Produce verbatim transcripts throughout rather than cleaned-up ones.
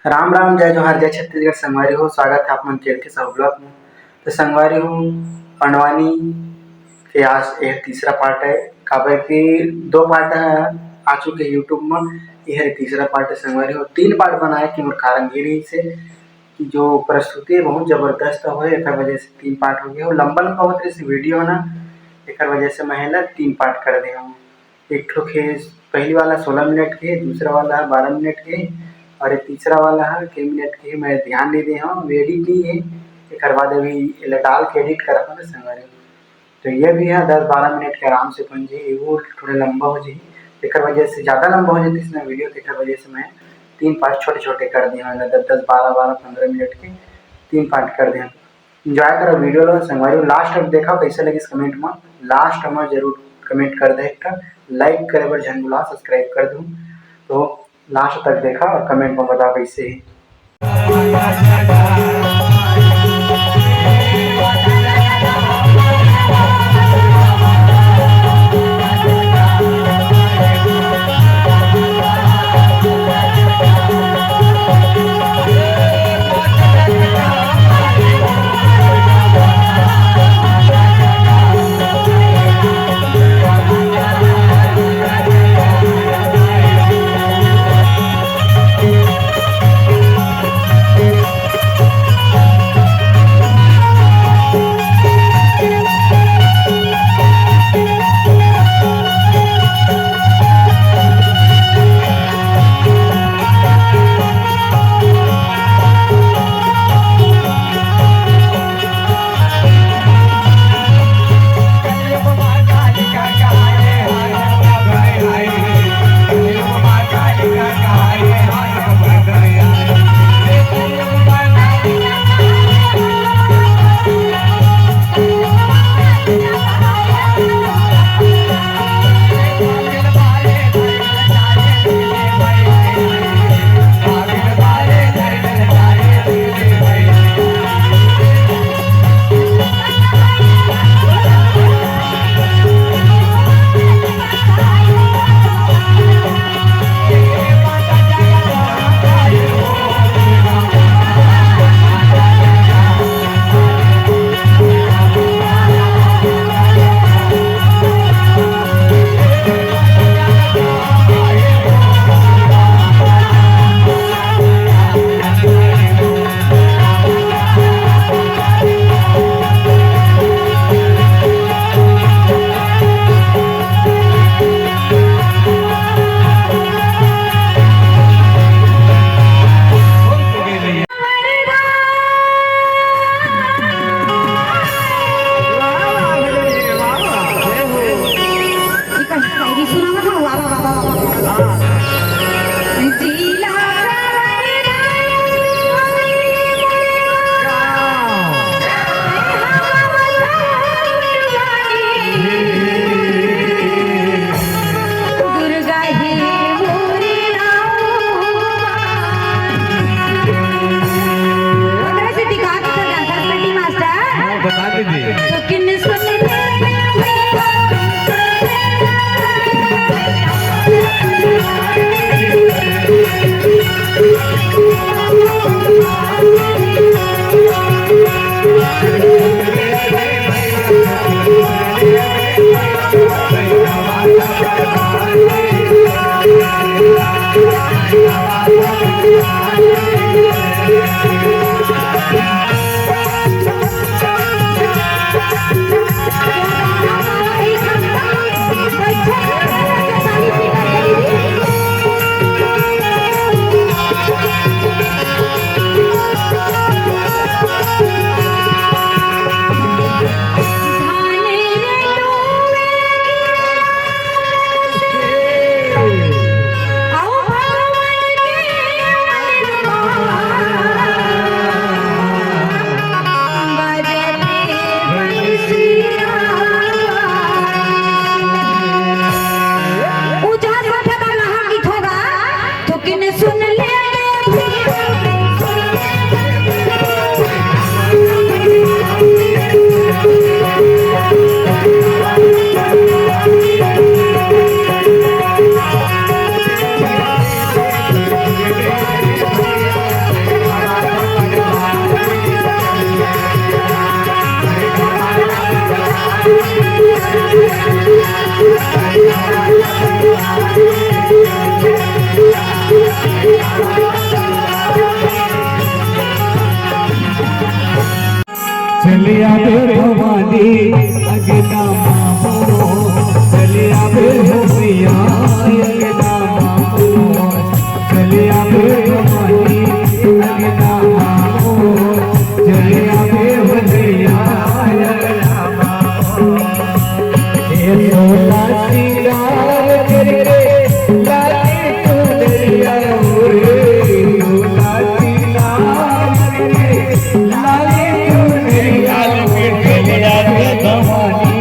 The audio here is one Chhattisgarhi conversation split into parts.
राम राम, जय जोहार, जय छत्तीसगढ़। संगवारी हो, स्वागत है आप मन के एल के साहू vlog में। तो संगवारी हो, पंडवानी के आज ये तीसरा part है, काबर कि दो part है आ चुके हैं YouTube में, ये हर तीसरा part है संगवारी हो। तीन part बनाए के मोर कारण ये रही से कि जो प्रस्तुति है बहुत जबरदस्त हो है, एकर वजह से तीन part हो गया हो, लंबा लंबा होत रही video ना, एकर वजह से मैं है ना तीन part कर दे हूँ। एक ठो के पहली वाला सोलह मिनट के, दूसरा वाला बारह मिनट के, और ये तीसरा वाला है के मिनट के। मैं ध्यान नहीं दे हूँ, edit नहीं है, एकर बाद अभी एला डाल के edit करत हूँ ना संगवारी। तो ये भी है दस बारह मिनट के आराम से बन जाए, वो थोड़ा लंबा हो जाए, एकर वजह से ज़्यादा लंबा हो जाती इसमें video, तो एकर वजह से मैं तीन part छोटे छोटे कर दिया हूँ, दस दस बारह बारह पन्द्रह मिनट के तीन part कर दिया। Enjoy करो video ला संगवारी, last तक देखा कैसे लगिस comment में, last में जरूर comment कर दे, एक ठा like करे बर झन भुला, subscribe कर दूँ। तो last तक देखा और comment में बता कैसे है। बता दीजिए। चले आबे भवानी अंगना मा मोर, चले आबे हो मैया अंगना मा मोर, चले आबे भवानी अंगना मा मोर, चले आबे हो मैया अंगना मा मोर। ए सोला सिंगार करके लाली चुनरिया ओढ़े, सोला सिंगार करके लाली चुनरिया ओढ़े, भवानी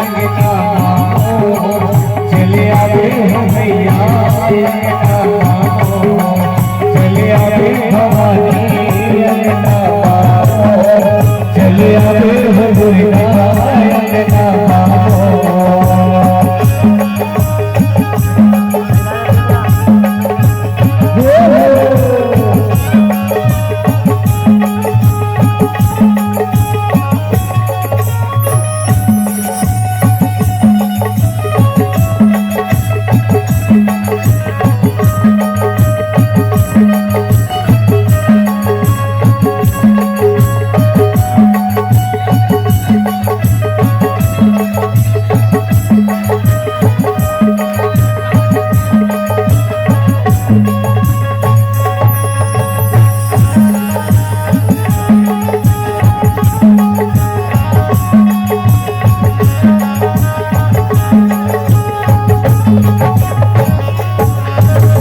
अंगना मा मोर, चले आबे हो मैया अंगना मा मोर, चले आबे भवानी अंगना मा मोर, चले आबे हो दुर्गा अंगना मा मोर।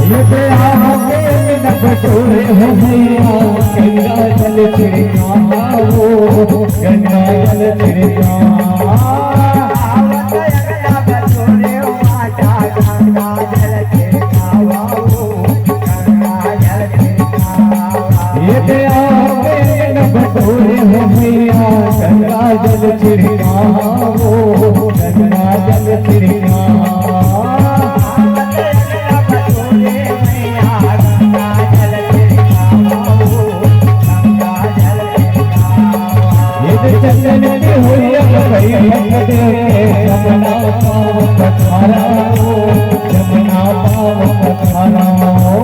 ये पे आओगे न बटोरे हो भैया, गंगा जल छिड़काओ, गंगा जल छिड़काओ। ये पे आओगे न बटोरे हो भैया, गंगा जल छिड़काओ, गंगा जल छिड़काओ। ये चंदन की हुई अगरबत्ती, जमुना पावन पखारा हो, जमुना पावन पखारा हो।